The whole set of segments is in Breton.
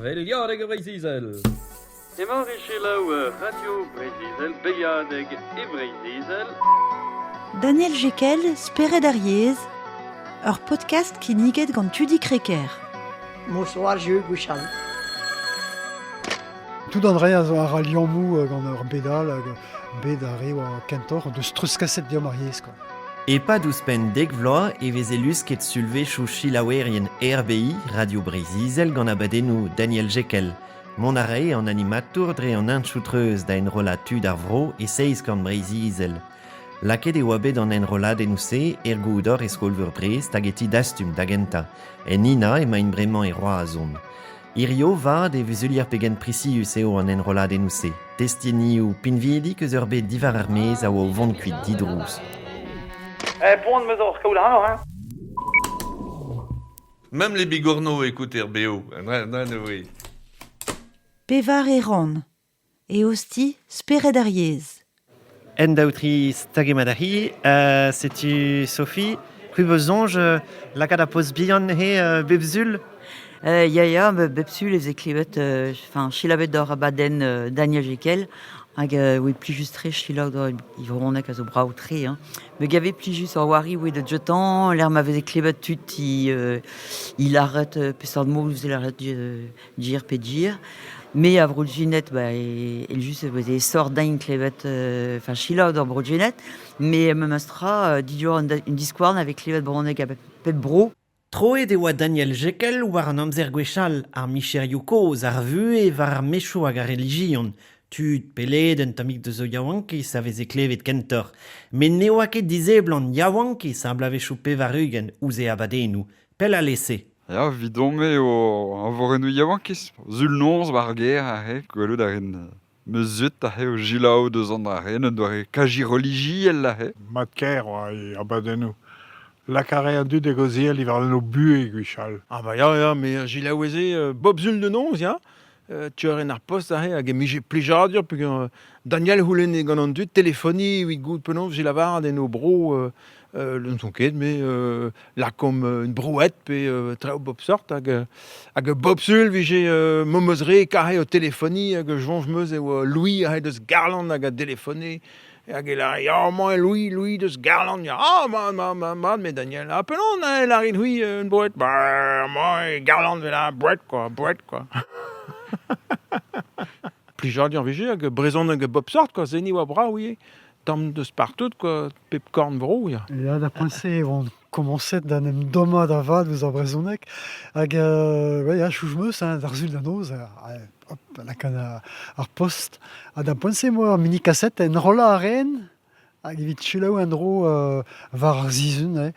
Veilhadeg e Breizh-Izel. Emañ e selaou Radio Breizh-Izel, beilhadeg e Breizh-Izel. Daniel Jekel, Spered ar yezh, ur podcast kinniget gant Tudi Crequer. Bonsoir Jules Gouchal. Tout an re a zo a ra liammoù gant ur bedal hag bet ar re oa kentoc'h deus treuzkaset deomp ar yezh. Quoi. E-pad ouzhpenn dek vloaz e veze lusket sulvezhioù selaouerien RBI, Radio Breizh-Izel gant abadennoù Daniel Jekel. Mont a rae an animatour dre an henchoù-treuz da enrollañ tud ar vro e seizh korn Breizh-Izel. Lakaet e oa bet an enrolladennoù-se er goudor e skol-veur Brest hag e ti Dastum da gentañ. En INA emaint bremañ e Roazhon. Hirio 'vat e vuzulier pegen prisius eo an enrolladennoù-se. Testenioù pinvidik eus ur bed diwar ar maez a oa o vont kuit didrouz. Eh, poan 'm eus oc'h kaout ac'hanoc'h, hein Même les bigorneaux écoutent RBO. Oui. Pevar e ran. Eosti Spered ar yezh. Endaoutri stag emañ da c'hi. setu Sophie, c'hwi 'vo soñj lakaat ar post bihan he bep sul Ya, ya, bep sul ez eo klevet, enfin, selaouet doc'h abadenn Daniel Jekel, hag oe plijus-tre selaou doc'h e vrezhoneg a zo brav-tre. Hein. Me gave plijus ar c'hoari oe da dioutañ, lec'h ma veze klevet tud i lâret peseurt mod veze lâret dir pe dir. Me a Vro-Gined, ba, evel-just e veze sort din klevet, enfin selaou doc'h Bro-Gined, met memes tra, didur un diskouarn a vez klevet brezhoneg a bep bro. Troet e oa Daniel Jekel war an amzer gwechall, ar micherioù kozh, ar vuhez war ar mechoù hag ar relijion. Tud pellet un tammig deus o yaouankiz a veze klevet kentoc'h. Met ne oa ket diseblant yaouankiz ar bloavezhioù 80 ouzh e abadennoù. Pell alese. Ya, evidon-me eo eñvorennoù yaouankiz. Sul noz war ar gêr aze, gwelout a rin ma zud aze o selaou deus an dra-se, un doare kazi relijiel aze. Mat-kaer oa e abadennoù. Lakaat a rae an dud da gaozeal diwar-benn o buhez gwechall. Ah bah ya, ya, me selaoueze bep sul da noz, ya. Tuer ar post aze hag em bije plijadur peogwir Daniel c'houlenne gant an dud telefoniñ evit goût penaos 'vije lavaret en o bro n'on ket me lakaomp un brouette pe traoù bep sort hag hag bep sul 'vije memes re karet o telefoniñ hag soñj 'm eus e oa Louis aze deus Garland hag a delefone hag e lâre ya mañ eo Louis, Louis deus Garland ya ah mat mat mat mat met Daniel ha penaos e lârit-c'hwi un brouette bah mañ eo Garland 'vel ar brouette quoi brouette quoi Plijadur 'vije hag brezhoneg a bep sort quoi se 'ni oa brav ivez tamm deus partout quoi pep korn-vro ya. Ya da poent-se e oan komañset da 'n em dommañ da vat ouzh ar brezhoneg hag ouais ya chouj 'm eus hein d'ar sul da noz hop lakaat ar post ha da poent-se 'moa ur mini kasette enrollañ a raen hag evit selaou en-dro war ar sizhun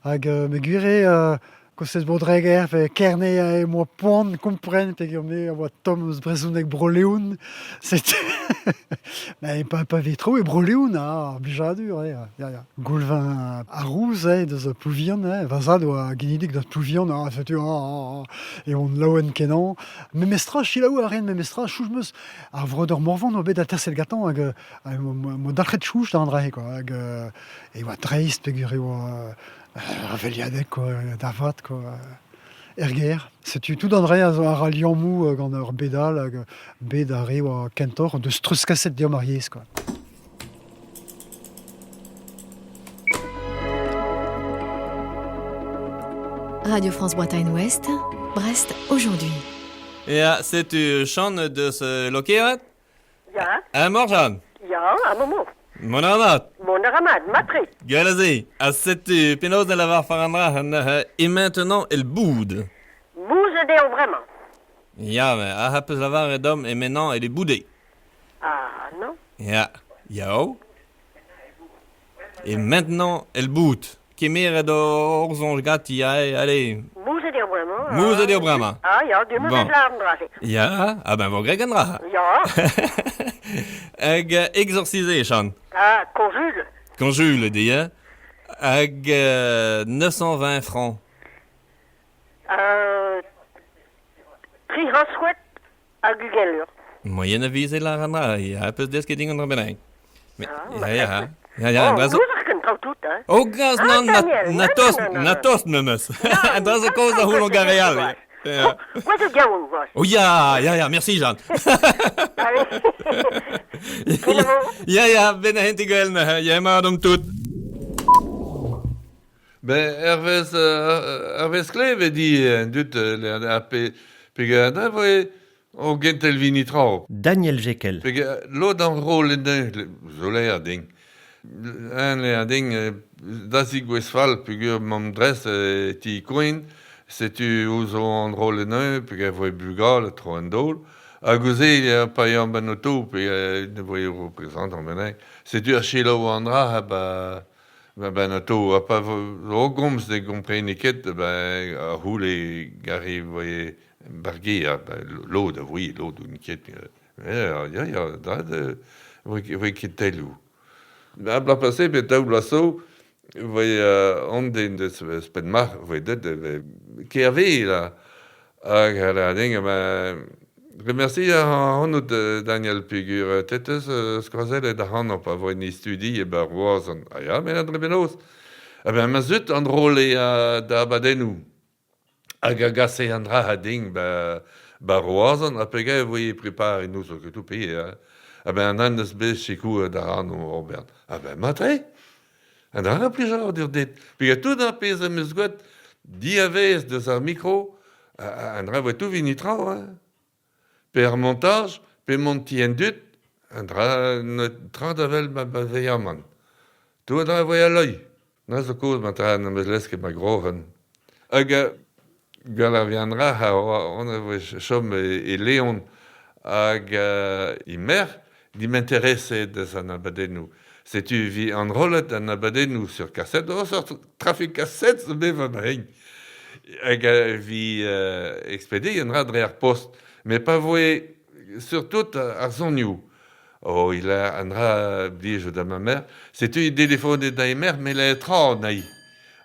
hag me gwir eo Kostez Bro-Dreger pe Kerne em boa poan kompren peogwir me a oa tomm eus brezhoneg Bro-Leon. Setu mais pa, pa vez tro e Bro-Leon ah, ar blijadur eo. Ya, ya. Goulven ar Rouz eo deus Plouvian, eh, va zad oa genidik da Plouvian, ah, setu ah, ah, ah, e on laouen kenañ. Memestra, selaou a ren memestra, chouj 'm eus ar vreudeur Morvan oa bet aterset gantañ hag mo dalc'het chouj da an dra-se quoi. Hag e oa dreist peogwir e oa Ar veliadeg quoi, da vat quoi, er gêr. Setu tout an re a zo a ra liammoù gant ur bed all hag bed ar re oa kentoc'h deus treuzkaset deomp ar yezh quoi. Radio France Bretagne Ouest, Brest aujourd'hui. Ja, setu Chan deus Lokeret Ya. Ha Morjan Ya, un moment. Mont a ra mat Mont a ra mat, mat-tre. Gwell a se. Ha setu penaos da lavar an dra et maintenant el boud. Mouzet eo bremañ. Ya, mais ah peus lavaret dom et maintenant elle est boudée. Ah non. Ya, yao. Et maintenant elle boude. Kemeret hor soñj ganti, allez. Mouzet eo bremañ. Mouzet eo bremañ. Ah ya, du mouzet Bon. lâr an dra-se. Ya, ah ben vo graet an dra. Ya. Hag exorcisé, Chan. Ah, konjul. Konjul, dit, hein. Hag 920 francs. Tri c'hant hag ugent lur. Moyen a vize lâr an dra, ya, peus desket din an dra bennak. Mais, Ah, ya, ya, ya, ya, Oh, dra zo... n'ouzer ket an traoù tout, hein. Oh, gaz, Ah, non, na, Daniel, na non, tost, non, non, na non. tost memes. An dra zo kaoz da c'houll an gare all. Ya. Gwa zo diaoul, gwa. Oh ya, ya, ya, merci Jeanne. Allez. Ya, ya, ben a hent gwell, ya mat omp tout. Ben, hervez, hervez klevet di en dud le pe peger da voe o gentel vini trao. Daniel Jekel. Peger lod an rol en zo le a ding. Un le a ding da zigouez fall peger mam dres ti koin, setu ozo an rol en un, peger voe bugal tro en dol. Hag ouze, pa eo ben auto, pe ne voe représentant bennak. Setu ar selaou an dra, ha ba... Ben, ben auto, ha pa o gomz de gompreni ket, ben, a roule gari voe barge, ha ben, lod a voe, lod oun ket. Ya, ya, ya, da, voe ket telou. Ben, bla passé, pe daou bloaz zo, voe on den deus spenn-mar, voe deut, kerve, là. Hag a la ding, ben, remercie a hanout Daniel Pegur, tetez skoazellet a hano pa voe ni studi e bar Roazhon. Ah ya, men a dre benoz. A ben ma zut an role da abadennoù. Hag a gase an dra a ding ba, ba Roazhon, ha pega e voe prepare nous zo ket tout payé. Hein. A ben an an eus bet sikour da hano Robert. A ben matre. An dra a plijar dir dit. Pega tout ar pezh am eus gwet diavez deus ar mikro, an dra voe tout vini trao, hein. Pe ar montage, pe monti en dut, an dra ne tra da vel ma ba veiaman. Tout an dra voe a loi. Na zo koz ma tra na meus lesket ma groren. Hag gall ar vian ra, ha on a voe chom e Leon hag i mer di m'intéresse deus an abadennoù. Setu vi an rollet an abadennoù sur cassette, oh, sur trafic cassette zo bet va brein. Hag vi expédé an dra dre ar post. Mais pa voe surtout ar sonioù. Oh, il a an dra blij da ma mère. Setu i téléphone da e mère, mais la tra naï.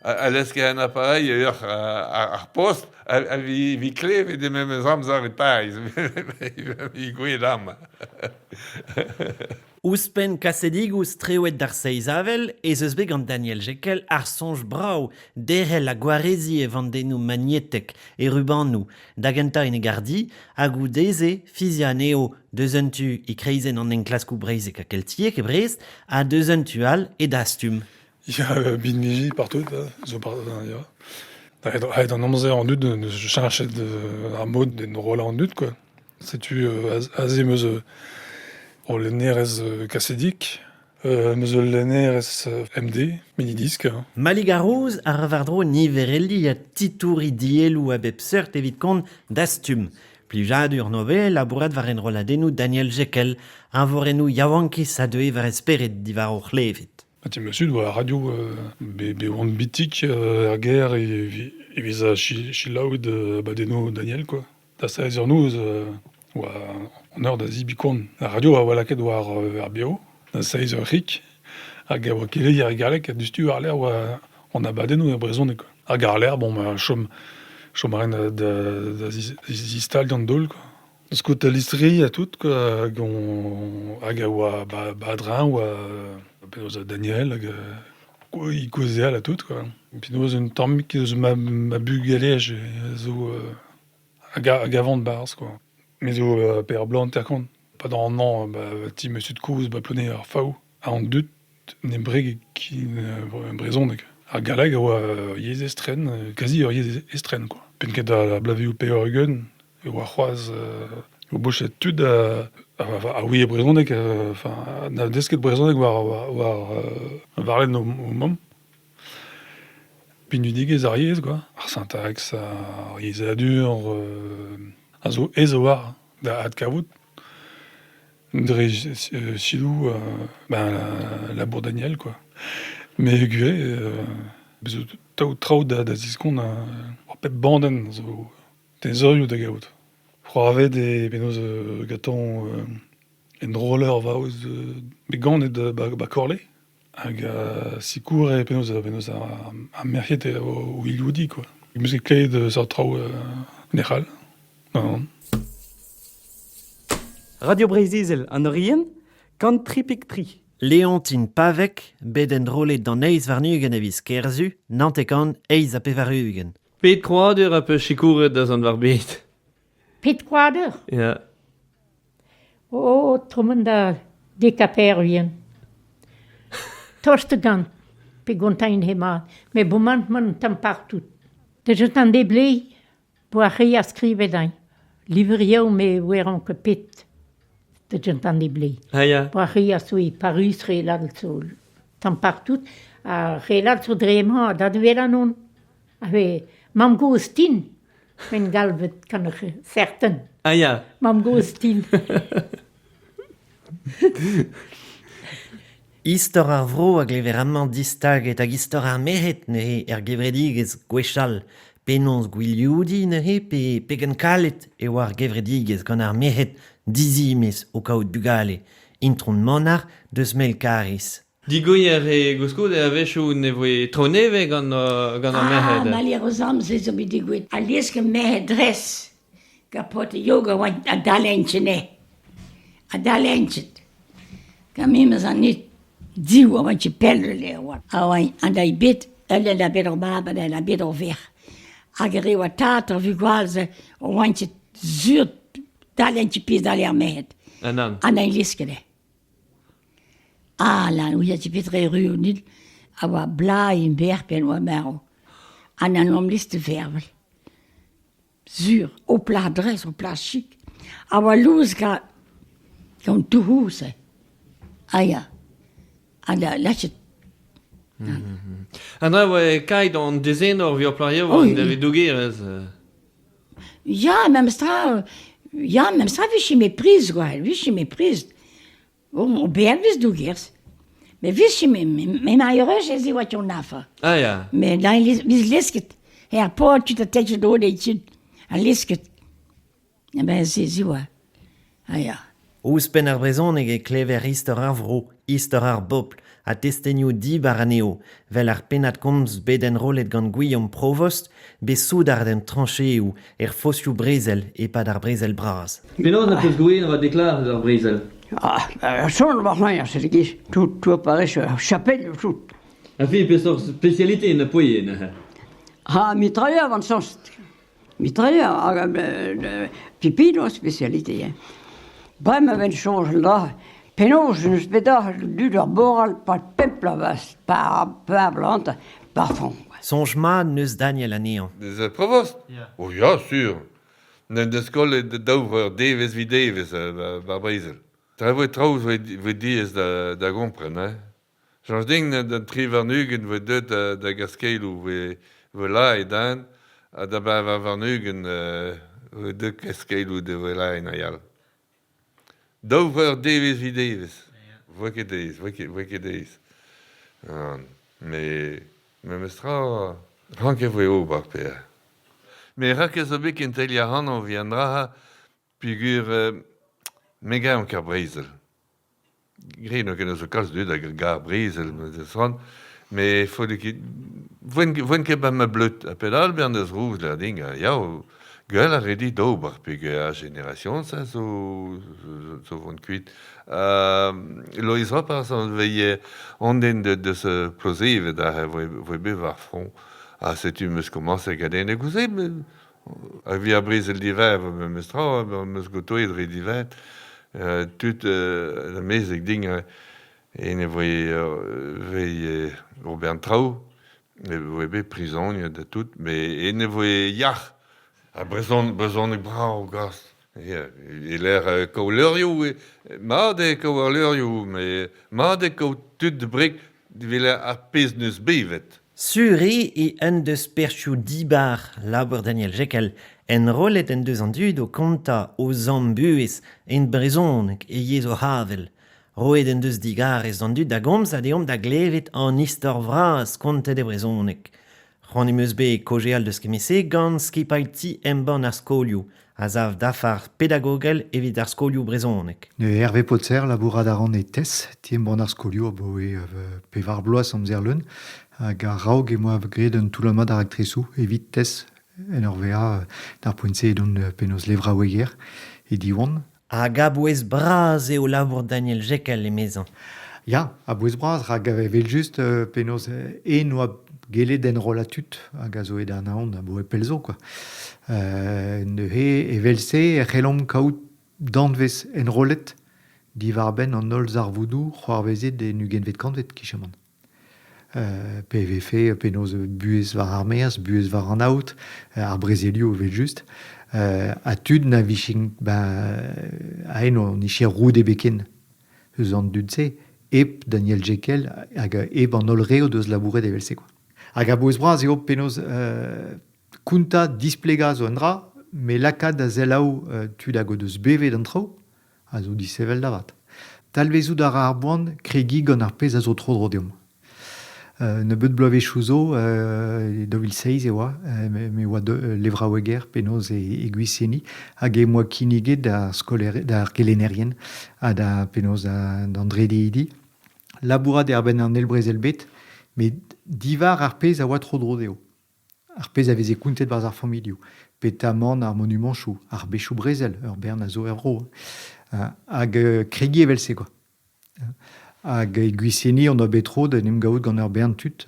A leske an appareil ur ar post, a vi, vi klevet de memes amzer e Pariz. Vi gouet am. Ouzhpenn kasedigoù strewet d'ar seiz avel ez eus bet gant Daniel Jekel ar soñj brav derc'hel ha gwareziñ e vandennoù magnetek e rubanoù da gentañ en e gardi hag goude-se fiziañ anezho deus un tu e kreizenn an enklaskoù breizhek ha keltiek e Brest ha deus un tu all e Dastum. Ya, binviji partout, zo par, ya. Aet an amzer an dud, neus cheñchet ar mod d'en rollañ an dud, quoi. Setu aze 'm eus ul lennerez kasedik, 'm eus ul lennerez MD, mini-disque. Malik ar Rouz a ra war-dro niverelliñ ha titouriñ dielloù a bep seurt evit kont Dastum. Plijadur Nobel labourat war enrolladennoù Daniel Jekel, eñvorennoù yaouankiz a deue war e spered diwar o c'hlevet. Ti ma zud oa radio be oan bitik er gêr e vez selaouet abadennoù Daniel quoi. Da seiz eur noz oa an eur da zebriñ koan. Ar radio a oa lakaet war ar BO da seiz eur c'hig hag a oa keleier e galleg ha diouzhtu war-lerc'h oa an abadennoù e brezhoneg quoi. Hag àr-lerc'h bon ma chom chom a rin da zistal d'an daol quoi. Skout al listri ha tout quoi hag on hag a oa ba ba a-dreñv oa penaos Daniel hag i kaozeal ha tout quoi. Penaos un tammig eus ma ma bugaleaj zo hag hag avant barzh quoi. Me zo per bloaz hanter-kant. Pad an hañv ba ti ma zud-kozh ba Ploneour ar Faou ha an dud ne brege ket brezhoneg. Ar galleg a oa ur yezh estren, kazi ur yezh estren quoi. Penn-ket ar bloavezhioù pevar-ugent e oa c'hoazh o boched tud a ouie brezhoneg, enfin na desket brezhoneg war war war-lerc'h o mamm. Pinvidigezh ar yezh quoi, ar sintaks, ar yezhadur a zo aes a-walc'h da adkavout dre siloù ben labour Daniel quoi. Met gwir bez zo traoù da ziskont ar pep bandenn zo teñzorioù da gaout. C'hoarvet eo penaos gantañ enroller vaouez bet ganet ba Korle hag sikour eo penaos penaos ar merc'hed o ilhoudiñ quoi. 'Meus ket klevet seurt traoù nec'hal. Non. Radio Breizh-Izel, an Oriant, kant tri pik tri. Leontine Pavek, bet enrollet d'an eizh warn-ugent a viz Kerzu, 98 88. Pet krouadur a peus sikouret da zont war bed? Pet krouadur? Ya. O, tremen da dek ha pevar-ugent. Tost gant, pe gontañ hemañ, met bomañ 'mañ un tamm partout. Da an de blez, bo ar re a skrivet eñ. Livrioù me 'weran ket pet da gentan de blez. Ah ya. Bo ar re a zo e Paris re lal zo tamm partout ha re lal zo dre-mañ ha da welan on. A vez mamm-gozh din 'vez galvet gant ar certain. Ah ya. Mamm-gozh din. Istor ar vro a glever amañ distaget hag istor ar merc'hed neuze er gevredigezh gwechall. Penaos gwilioudiñ neuze pe pegen kalet e oa ar gevredigezh gant ar merc'hed dizimez o kaout bugale. Intron Manac'h deus Melkariz. Digoier e gouskoude a-wechoù ne voe tro nevez gant, gant ar merc'hed. Ah, maleürezamant se zo bet degouezhet. Alies ket merc'hed dres gant paotr yoga oa adalentjet eo. Adalentjet. Gant memes an ned div a oa ket pell eus lec'h oa. A oa an deiz bet, ul a bet ur mab hag a bet ur verc'h. Hag ar re oa tad ar vugale-se oant ket sur dalen ket pezh dale ar merc'hed. An nann. An eil ket eo. Ah là, ouia ket petra erru nid a oa blaen berr penn oa marv. An an list vervel. Sur, ho plac'h dres, ho plac'h chik. A oa lous gant gant touhoù-se. Ah ya. Ha da lachet. An dra oa kaet an dezenor evit ur plac'h yaouank da dougerez. Ya, memestra, ya, memestra 'vije mepriz quoi, 'vije mepriz. O bezañ 'vez dougerz. Met 'vije m'emañ eürus ez eo oa an afer. Ah ya. Met 'vez lesket. Er paotr tud a techet o dezhi tud a lesket. Ben se se oa. Ah ya. Ouzhpenn ar brezhoneg e klever istor ar vro, istor ar bobl ha testenioù dibar anezho, 'vel ar pennad-komz bet enrollet gant Gwilhom Provost, bet soudard en trañcheoù er fosioù brezel e-pad ar brezel bras. Penaos na peus gouezet a oa deklaret ar brezel? Ah, son war c'est giz tout tout apparaît chapelle tout. A fi peseurt spécialité na poie neuze? Ha mitrailleur van soñj. Mitrailleur hag pipino spécialité. Hein. Bremañ 'ven soñj da penaos n'eus bet da dud ar boral pa pemp bloaz pa pa bloaz par fond. Soñj mat n'eus Daniel anezhañ. Deus Provost? Oh ya, sur. N'en deus kollet daou vreur devezh 'vit devezh 'ba Breizh. Tra voe traoù 'voe diaes da gompren hein. Soñj din d'an tri warn-ugent 'voe deuet da Gaskeloù 'voe laet hein ha da bevar warn-ugent 'voe deuet Kaskeloù da wellaén a yal. Daou vreur devezh 'vit devezh. 'Voe ket aes, 'voe ket aes. Met memestra ranket 'voe ober pe'a. Met rak zo bet kenteliañ ac'hanon evit an dra-se peogwir me gav ket ar brezel. Graet eo ket zo kalz dud hag a gar brezel met faot ket 'voen ket 'ba ma bleud ha pet all bezañ deus rouz lec'h din ya gwell a ret dit d'ober peogwir ar jenerasyon-se zo zo vont kuit. Loeiz Roparz 'vez an den deus Plozeved aze 'voe bet war front ha setu 'm eus komañset gant en gouze Evit ar brezel diwezhañ memes tra am eus gotoet re diwezhat. Tud amezek din ene voe ober an traoù, e voe bet prizoniet ha tout, met ene voe yac'h. Ha brezhoneg brav gast. E-lec'h kaout levrioù, mat eo kaout ar levrioù, met mat eo kaout tud da breg evel ar pezh 'neus bevet. Sur eo e un deus perzhioù dibar labour Daniel Jekel. Enrollet en deus an dud o kontañ o zamm buhez en brezhoneg e yezh o c'havell. Roet en deus digarez d'an dud da gomz ha deomp da glevet an istor vras kontet e brezhoneg. C'hoant em eus bet kaozeal deus kement-se gant skipailh ti-embann ar skolioù a sav dafar pedagogel evit ar skolioù brezhonek. Hervé Potzer, labourat a ran e TES, ti-embann ar skolioù abaoe pevar bloaz amzer leun, hag a-raok em boa graet un toullad-mat a raktresoù evit TES en ur vezañ d'ar poent-se edon penaos levraoueger e Diwan. Hag a-bouez bras eo labour Daniel Jekel, emezañ. Ya, a-bouez bras, rak evel-just penaos en oa Gellet enrollañ tud hag a zo aet da anaon aboe pell zo kwa. Neuze evel-se e c'hellomp kaout danvez enrollet diwar-benn an holl zarvoudoù c'hoarvezet en ugentvet kantved kichamant. Pe e vefe penaos buhez war ar maez, buhez war an aod, ar brezelioù evel-just, ha tud na vijent ben aet o nije roud ebet ken eus an dud-se, hep Daniel Jekel hag hep an holl re o deus labouret evel-se kwa. Hag a-bouez-bras eo penaos kontañ, displegañ zo un dra, met lakaat da selaou tud hag o deus bevet an traoù a zo disheñvel da vat. Talvezout a ra ar boan kregiñ gant ar pezh a zo tro-dro deomp. Nebeut bloavezhioù zo, e 2007 e oa, me oa levraoueger penaos e Gwiseni, hag em boa kinniget d'ar skolaer, d'ar gelennerien ha da penaos d'an dredeidi labourat er-benn an eil brezel-bed, met diwar ar pezh a oa tro-dro dezho. Ar pezh a veze kontet 'barzh ar familhoù, petamant ar monumanchoù, ar bezhioù brezel, ur bern a zo er vro. Hag kregiñ evel-se kwa. Hag e Gwiseni on oa bet tro d'en em gaout gant ur bern tud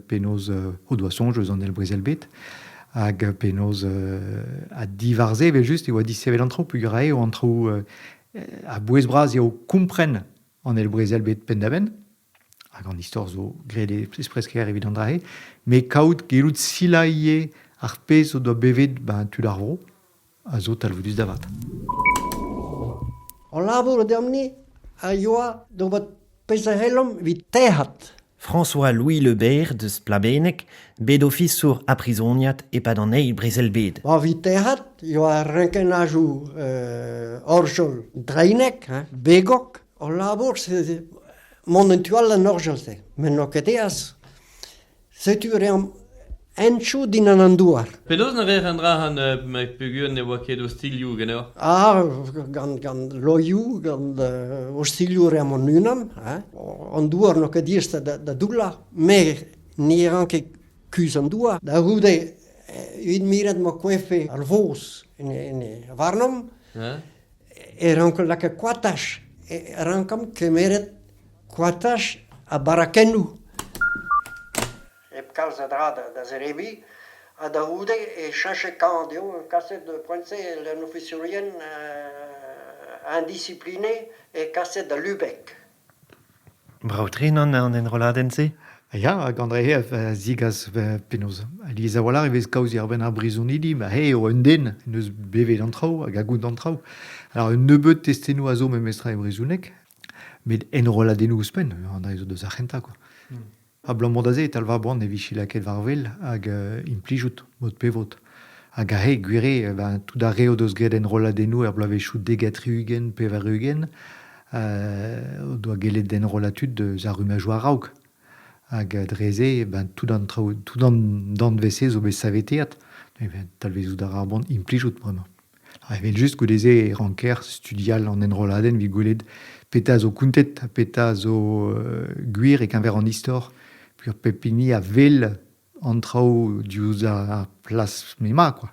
penaos o doa soñj eus an eil brezel-bed hag penaos ha diwar-se evel-just e oa disheñvel an traoù peogwir eo an traoù a-bouez-bras eo kompren an eil brezel-bed penn-da-benn hag an istor zo graet espres-kaer evit an dra-se met kaout gellout silañ ivez ar pezh o doa bevet ben tud ar vro a zo talvoudus da vat. Hol labour deomp-ni a yoa d'ober pezh a c'hellomp evit tec'hat. François-Louis Le Berre deus Plabenneg, bet ofisour ha prizoniad e-pad an Eil Brezel-bed. Evit tec'hat e oa renkennajoù orjol dreinek, hein, begok. Hol labour, c'est mont en tu all d'an orjol-se. Met n'eo ket aes. Setu reomp hentchoù dindan an douar. Penaos na ver an dra an peogwir ne oa ket ostilhoù ganeoc'h? Ah, gant, gant loioù, gant ostilhoù reomp hon-unan. Hein. An douar n'eo ket diaes da, da doullañ, met ne ran ket kuzh an douar. Da c'houde, evit miret ma koefe ar voz en, en, warnomp, e rankomp lakaat koataj, e rankomp kemeret koataj ha barakennoù. Hep kalz a dra da zereviñ ha da c'houde e cheñche kañv dezho kaset poent-se an ofisourien indiscipliné e kaset da Lübeck. Brav-tre an enrolladenn-se? Ya, hag André a zigas penaos alies a-walc'h e vez kaoz diwar-benn ar brizonidi, ma eo un den en deus bevet an traoù hag a goût an traoù. Alors un nebeud testennoù a zo memestra e brezhoneg, met enrolladennoù ouzhpenn, André zo deus ar c'hentañ quoi. Abalamour da se e talv ar boan e vije lakaet war-wel hag implijout mod pe vod. Hag aze, gwir eo, ben, tout ar re o deus graet enrolladennoù er bloavezhioù dek ha tri-ugent, pevar-ugent, o doa gellet enrollañ tud eus ar rummajoù a-raok. Hag dre-se, ben, tout an traoù, tout an danvez-se zo bet saveteet. Ben, talvezout a ra ar boan implijout bremañ. Evel-just, goude-se e ranker studial an enrolladenn evit gwelet petra zo kontet ha petra zo gwir e-keñver an istor. Peogwir pep hini a wel an traoù diouzh ar plas m'emañ kwa.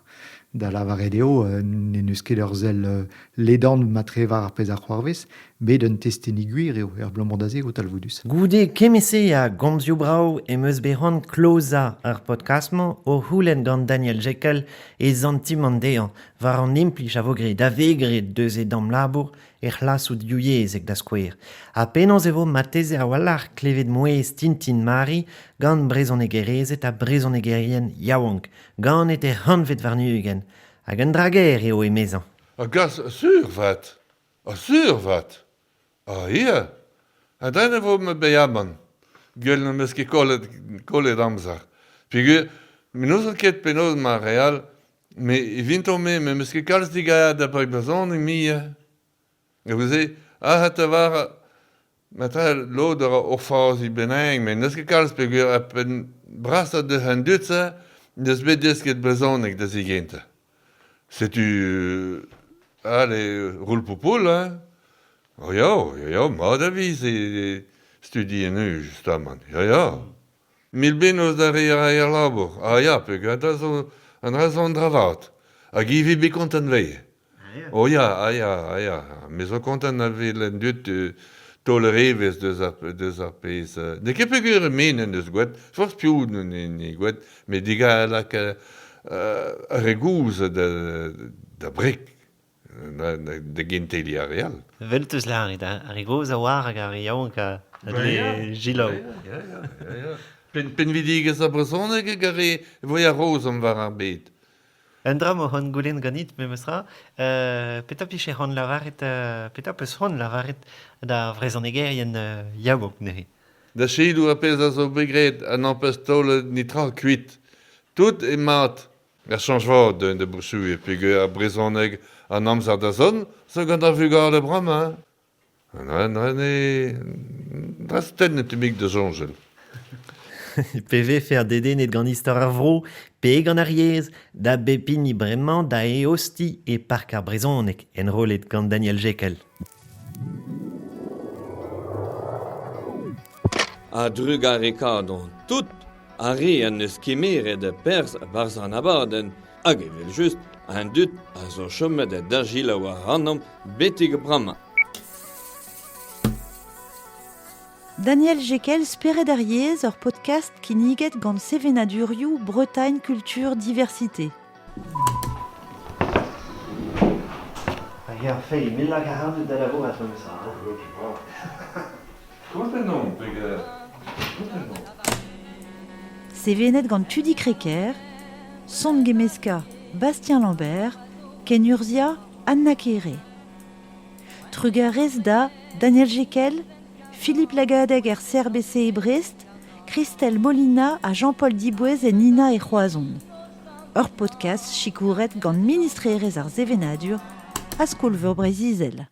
Da lavaret eo n'en deus ket ur sell ledan matre war ar pezh a c'hoarvez, met un testeni gwir eo er bloaz da se eo talvoudus. Goude kement-se a gomzioù brav em eus bet c'hoant klozañ ar podcast-mañ o c'houlenn gant Daniel Jekel e santimant dezhañ war an implij a vo graet a vez graet deus e damm labour er c'hlasoù divyezhek da skouer. Ha penaos e vo marteze a-walc'h klevet mouezh Tintin Mari gant brezhonegerezed ha brezhonegerien yaouank, ganet er c'hantved warn-ugent. Hag un dra gaer eo emezañ. A gas sur 'vat, a sur 'vat. Ah ya, ha den e vo ma beilhamant. Gwell n'am eus ket kollet, kollet amzer. Peogwir me n'ouzon ket penaos ma re all, met eviton-me me'm eus ket kalz digaet da brezhoneg mui. Neuze, aze te war matre lod a ra ur fazi bennak, met n'eus ket kalz peogwir ar penn brasañ deus an dud-se n'eus bet desket brezhoneg da zigentañ. Setu ale roul-poupoul hein. Oh ya, ya, ya, mat a viz e studienn justamant, ya, ya. Mil bennozh da reiñ a ray al labour. Ah ya, peogwir da zo an dra zo an dra vat. Hag ivez bet kontant 'vez. Oh ya, ah ya, ah ya. Me zo kontant a wel an dud Taol revez deus ar, deus ar pezh. N'eo ket peogwir men en deus gwet, forzh piv ne gwet, met diga lak ar re gozh da, da brek, da genteliañ ar re all. Vel teus lâret, ar re gozh a oar hag ar re yaouank a dle selaou. Ya, ya, ya, ya. Penvidigezh ar brezhoneg hag ar re voe a-raozomp war ar bed. Un dra 'mo c'hoant goulenn ganit memestra, petra 'pije c'hoant lavaret, petra 'peus c'hoant lavaret d'ar vrezhonegerien yaouank neuze? Da selaou ar pezh a zo bet graet ha n'am-peus taolet netra kuit. Tout eo mat. Ar chañs vat deuet da boursuiñ peogwir ar brezhoneg an amzer da zont zo gant ar vugale bremañ. Dra stenn un tammig da soñjal. Pe vefe ar dedennet gant istor ar vro, pe gant ar yezh, da bep hini bremañ da eostiñ e Park ar Brezhoneg, enrollet gant Daniel Jekel. A drugarekaat on tout ar re en deus kemeret perzh 'barzh an abadenn hag evel-just an dud a zo chomet da selaou ac'hanomp betek bremañ. Daniel Jekel, Spered ar yezh, ur podcast kinniget gant sevenadurioù Bretagne Culture Diversité. Hag ar feiz, mil hag ar da labourat memes tra. Kontet non, peger. Sevenet gant Tudi Crequer, Son Gemeska, Bastien Lambert, Kenurzia, Anna Kere. Trugarez da Daniel Jekel, Philippe Lagadeg er CRBC e Brest, Christelle Molina ha Jean-Paul Dibouez e Nina e Roazhon. Ur podcast sikouret gant ministrerezh ar sevenadur ha skol-veur Breizh-Izel.